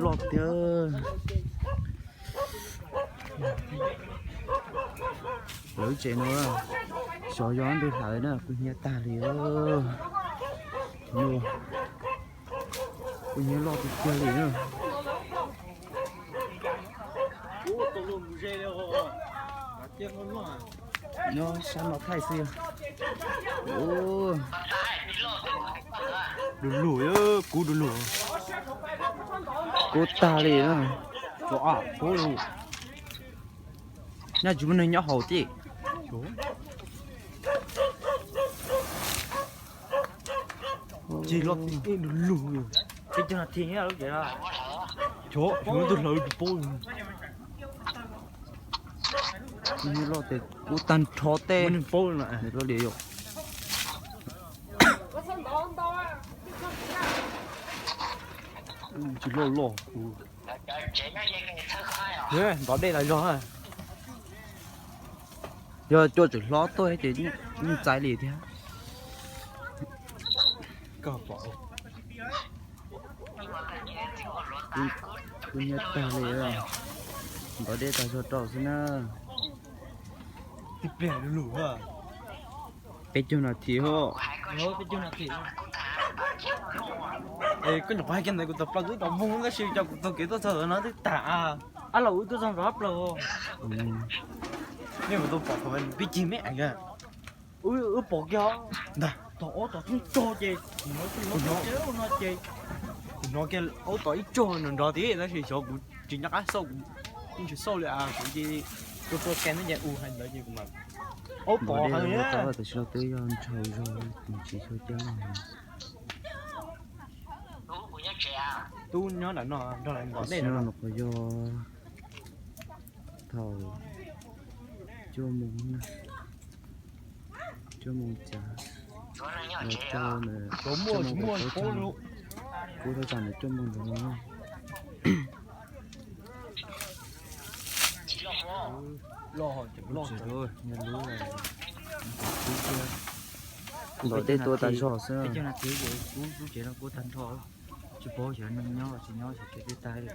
Loj tiag. Lawv tsev no xyov yog ntug hlawv na, kuv hnyiab tag li. Kuv hnyiab loj tiag tiag li na. Nyob sab no thaij xwb. Du lug, kub du lug. Kub tag li na. Nyob tsis muaj neeg nyob haus tij. Cig loj tiag, du lug. Peb caug nas this lub tsev no. Xyov, xyov tus hlawv tsis paub. Loj tiag, kub tag nrho tej. Tsis loj loj. Ntov dej tas zog. Yog cua tseem hlob tuaj ces yeej txais li thiab. Kuv hnyiab tag li. Ntov dej tas zog rau xwb na. Peb caug nas this. Koj nyuam qhuav hais kiag ntawd kuv tawm plaws kuv ib tau moog tab sis cov kuv taug kev tuaj txog no twb tag. Ab los wb tuaj txog nrov plaws. Nej kuv tau pom thaum peb cig me eev. Wb pom kiag ntag, tom ob tom thoob tsog ces kuv hnov kiag aub tom ib tsog nrov nrov tid tab sis xyov kuv tsis nco qab xauj, kuv tsis xauj li kuv cia li tuaj tuaj kiag ntawd ces u hais ntawd ces kuv mam aub tom heev. Tam sim no twb yog ntshaus zog, tsis tshua coob loj. Tub nyob ntawm no nrog lawv ntov dej no. Qhov yog thaum cuaj moos, cuaj moos cav, lawv tau, cuaj moos, kuv tau tsam ntawm cuaj moos ntawd no. Ntov dej tuaj tas zog xwb. Tsis paub xyov neeg nyob tsis nyob, xyov kev twb tag li.